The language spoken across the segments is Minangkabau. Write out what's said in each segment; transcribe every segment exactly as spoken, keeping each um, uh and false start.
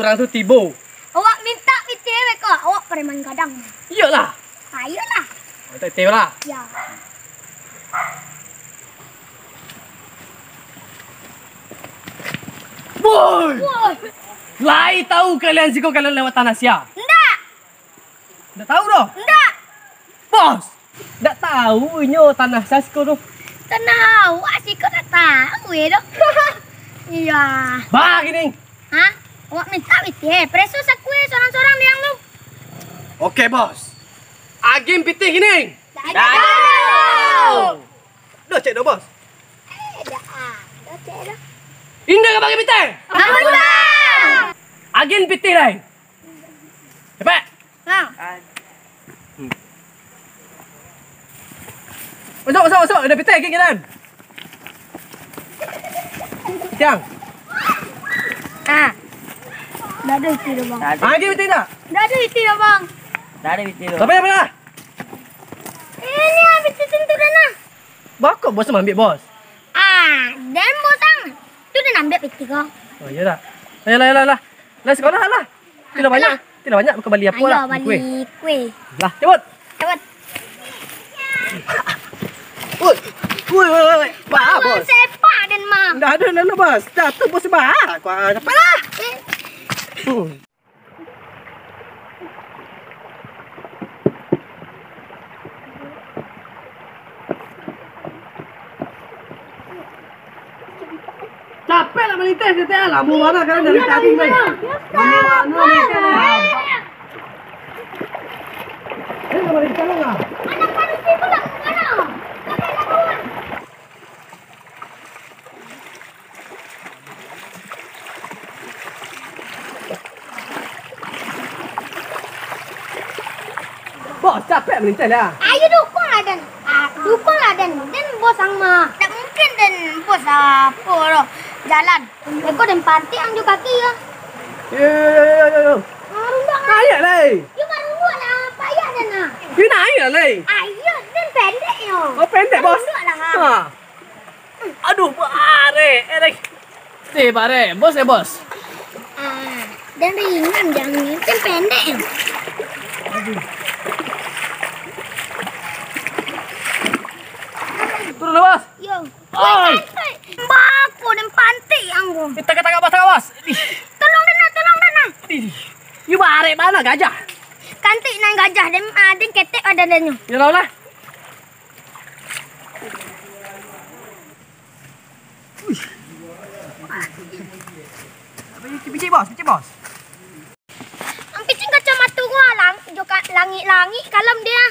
Urang tu tibo. Awak mintak pitih beko, awak preman gadang. Iyolah. Ayolah. Mintak pitih lah. Ya. Woi! Woi! Lai tahu kalian siko kalian lewat tanah sia? Ndak. Ndak tahu doh? Ndak. Bos, ndak tahu inyo tanah sia siko tu. Tanah awak siko ndak tahu ye doh. Iya. Bah, gini. Hah? Awak mintak pitih, eh. Preso sakue sorang-sorang diang tu. Oke, Bos. Agiah pitih gini. Dah. Dah. Dah cek doh, Bos. Eh, dah, ah. Dah cek doh. Indak ka bagi pitih. Ampun, Bang. Agiah pitih, dai. Cepat. Bang. Masuk, masuk, masuk. Ada pitih, kiri kanan. Siang. Ah. Dah ada isi dah, Bang. Dah ada. Ah, lagi pitih tak? Dah ada isi dah, Bang. Dah ada pitih tu. Sampai, sampai lah. Ini habis itu tu dah nah. Bakok bos maambiak, bos. Ah, dan bos ang. Tu dah nambiak pitih ko. Oh, iya tak? Ayolah, ayolah, ayolah. Lah, sekolah lah. Tidak banyak, tidak banyak kau bali apa lah? Ayo, bali kue. Lah, cabut. Cabut. Woi, woi, woi, woi. Bah, bos. Sepak den mah. Ndak ada, ndak ada, bos. Jatuh, bos, bah. Kau, ah, capek lah. Eh. Hmm. Capek lah malintai, capek lah. Lamo bana kalian dari tadi, weh. Lamo bana malintai lah. Eh, nak balik sekarang lah. Bos, capek malintai lah. Ayo dukung lah, den. Ah, dukung lah, den. Den bos ang mah. Tak mungkin den bos apo doh. Jalan. Beko den pantik ang jo kaki yo. Yo, yo, yo, yo, yo, yo. Ah, runduak lah. Naik lah, eh. Yo, runduak lah. Payah den ah. Yo, naik lah, eh. Ayo, den pendek yo. Oh, pendek, bos. Runduak lah. Ha. Aduh, barek, eh, lagi. Eh, barek. Bos, eh, bos. Ah, dan ringan, jangan. Kan pendek, ya? Turun lah, bos. Yo. Oi. Bako dan pantik yang ko. Eh, tagak, tagak, bos, tagak, bos. Ih. Tolong, Dana, tolong, Dana. Ih. Yu barek bana gajah. Kantik nan gajah, den, ah, den ketek ada den nyo. Yo lah, lah. Wih. Picik, bos, picik, bos. Ang picik kacamato gua lang-, jo ka-, langik-langik kalam dia.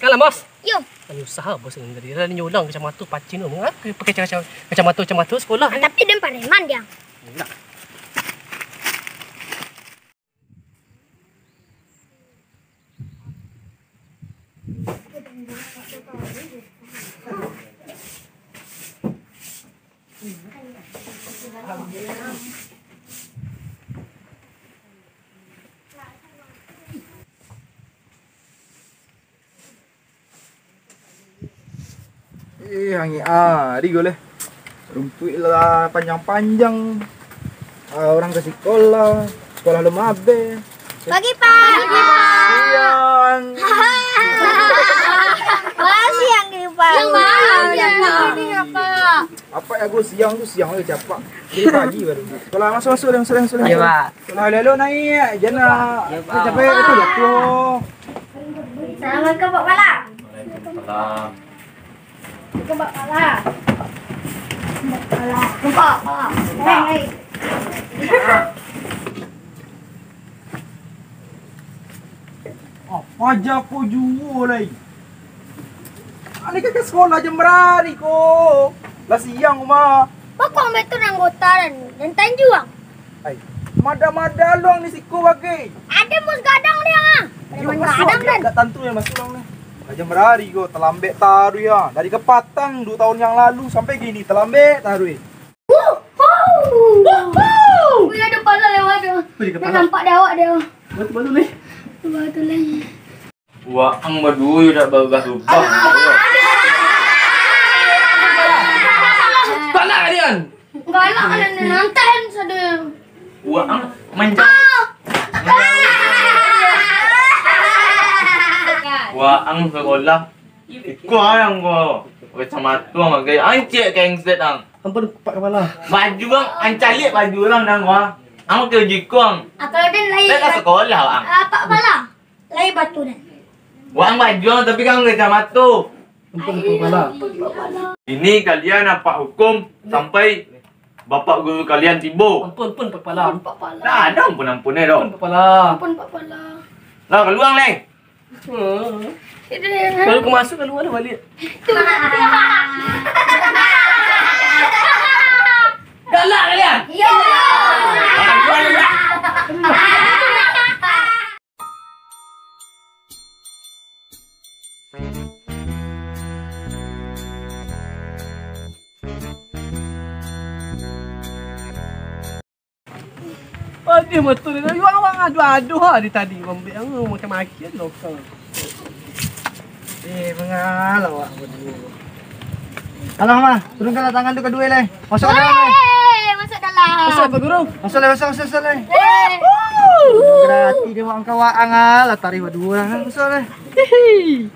Kalam, bos? Yo. Aduh, usaha bos ni tadi. Lah nyo ulang kacamato pacin tu. Mengapa pakai kaca-, kacamato-kacamato sekolah ni? Tapi den pareman dia. Nah. Eh, angin ari ko leh. Rumpuik lah panjang-panjang. Ah, urang ka sikolah, sikolah lum abih. Pagi, Pak. Siang. Wah, siang ni, Pak. Siang, Pak. Siang, Pak. Apa ya, Gus? Siang tu siang je, capak. Jadi pagi baru. Sikolah, masuk, masuk, masuk, masuk. Ayo, Pak. Sikolah elok-elok naik, jangan nak. Ya, Pak. Sampai itu jatuh. Assalamualaikum, Pak Pala. Waalaikumsalam. Assalamualaikum, Pak Pala. Pak Pala. Pak Pala. Hei, hei. Apa aja ko juo lai? Ani ka sekolah jam barari ko? Lah siang, Uma. Bakong betul anggota dan, dan tanjuang. Ai, mada-mada luang ni siko bagai. Ada mus gadang dia, ah. Yo, preman masuk gadang, dia dan. Tak tantu yang masuk luang ni. Lah jam barari ko, talambek taruih, ah. Dari kapatang dua tahun yang lalu sampai kini, talambek taruih. Wuh, wuh. Wuh, wuh. Wih, ada pala lewat tu. Wih, dia nampak dah awak dia. Betul-betul ni. Betul-betul ni. Waang baduo yo dak barubah-rubah. Galak kalian. Galak kalian, nanten sajo. Waang manja-, Waang sakolah. Iko ang ko. Kacamato ang, gaya ang ciek kengset ang. Ampun, Pak Kapala. Baju ang, ang caliak baju urang dang, wah. Ang pakai baju iko ang. Akal den lai. Lai ka sakolah ang. Ah, Pak Kapala. Lai batu den. Waang baju ang, tapi kan kacamato. Ampun, Pak Kapala. Ini kalian nampak hukum sampai bapak guru kalian tibo. Ampun, ampun, Pak Kapala. Dah, ada ampun-ampun eh, doh. Ampun, Pak Kapala. Ampun, Pak Kapala. Lah, kaluang, Leng. Hmm. Baru ka masuk, kaluar lah baliak. Galak kalian? Iya. Kaluar lah. Padih mato dia. Yo, awak ado-ado ha dari tadi mambek ang makan-makan lokal. Eh, mangalah awak baduo. Alah, mah, turunkanlah tangan tu kaduo, leh. Masuk ka dalam, leh. Hei, masuk dalam. Masuk, Pak Guru. Masuk, leh, masuk, masuk, masuk, leh. Hei. Berarti dia makan kawak ang, alah, tarih baduo lah. Masuk, leh. Hihi.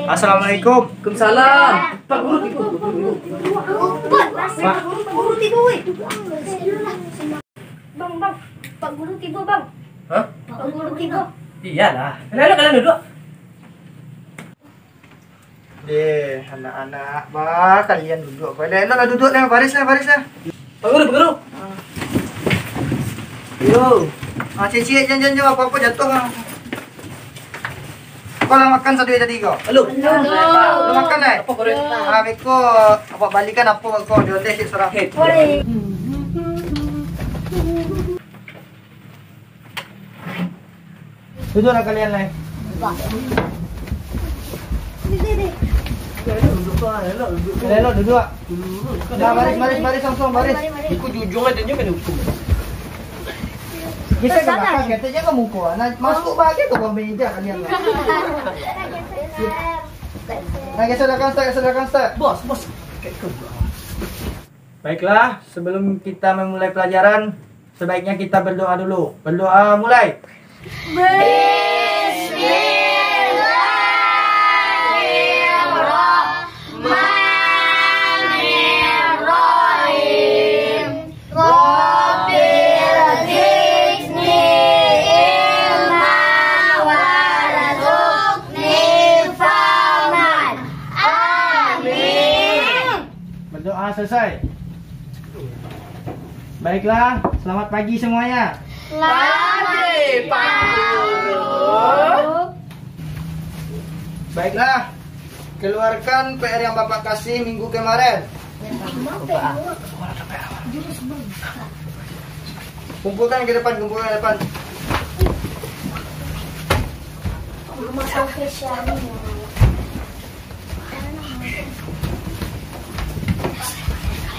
Assalamualaikum. Waalaikumsalam. Pak Guru tibo. Pak Guru tibo, weh. Bang, bang. Pak Guru tibo, bang. Hah? Pak Guru tibo. Iyolah. Elok-elok kalian duduak. Deh, anak-anak, bah, kalian duduak. Elok-eloklah duduak lah, baris lah, baris lah. Pak Guru, Pak Guru. Ah. Yo. Ah, ciek-ciek, jan, jan, jan, apo-apo jatuah lah. Kau lah makan sado tadi kau? Alun. Alun. Lah makan, eh? Apo, Guru? Ah, beko, awak balikan apo kau, dioleh cik surang. Hei. Duduaklah kalian lai. Elok duduak. Nah, baris, baris, baris, langsung baris. Ikut di ujung aja, nyo kena hukum. Geser ke belakang, katanya ke muka. Nah, masuk bagi ke bawah meja kalian. Nah, geser belakang, start, geser belakang, start. Bos, bos. Baiklah, sebelum kita memulai pelajaran, sebaiknya kita berdoa dulu. Berdoa, mulai. Bismillahirrahmanirrahim. Rabbi zidni ilma warzuqni fahman. Amin. Berdoa selesai. Baiklah, selamat pagi semuanya. Selamat pagi, Pak Guru. Baiklah, keluarkan P R yang Bapak kasih minggu kemarin. Kumpulkan ke depan, kumpulkan ke depan.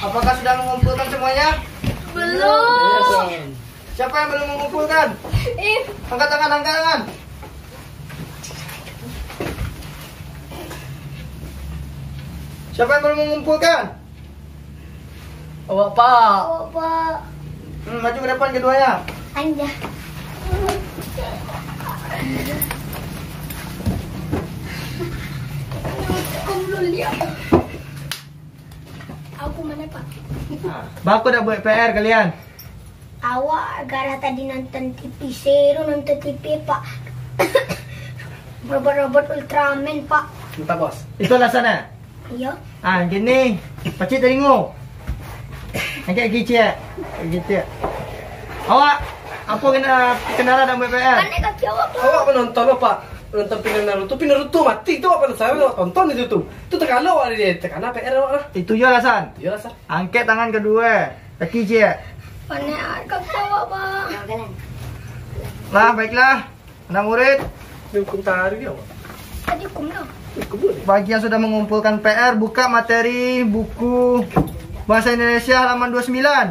Apakah sudah mengumpulkan semuanya? Belum. Siapa yang belum mengumpulkan? Angkat tangan, angkat tangan. Siapa yang belum mengumpulkan? Awak, Pak. Awak, Pak. Hmm, maju ke depan keduanya. Anjah. Aku mana, Pak? Bako dak buat P R kalian? Awak gara tadi nonton T V, seru nonton T V, Pak. Robot-robot Ultraman, Pak. Entah, Bos. Itu alasannya? Iya. Ah, gini. Pacik telingo. Angkat kicik. Gitu. Awak, apa kena kenalan nak buat P R? Aneh kaki awak, Pak. Awak menonton apa? Nonton film Naruto. Film Naruto mati tu, apa penasaran awak tonton itu tu. Tu terkala awak dia, terkala P R awak lah. Itu je alasan. Iyalah, sah. Angkat tangan kedua. Kaki ciek. Panek kaki awak, Pak. Lah, baiklah. Anak murid. Ini hukum tadi, ya, Pak? Tadi hukum lah. Hukum boleh. Bagi yang sudah mengumpulkan P R, buka materi buku Bahasa Indonesia halaman dua sembilan.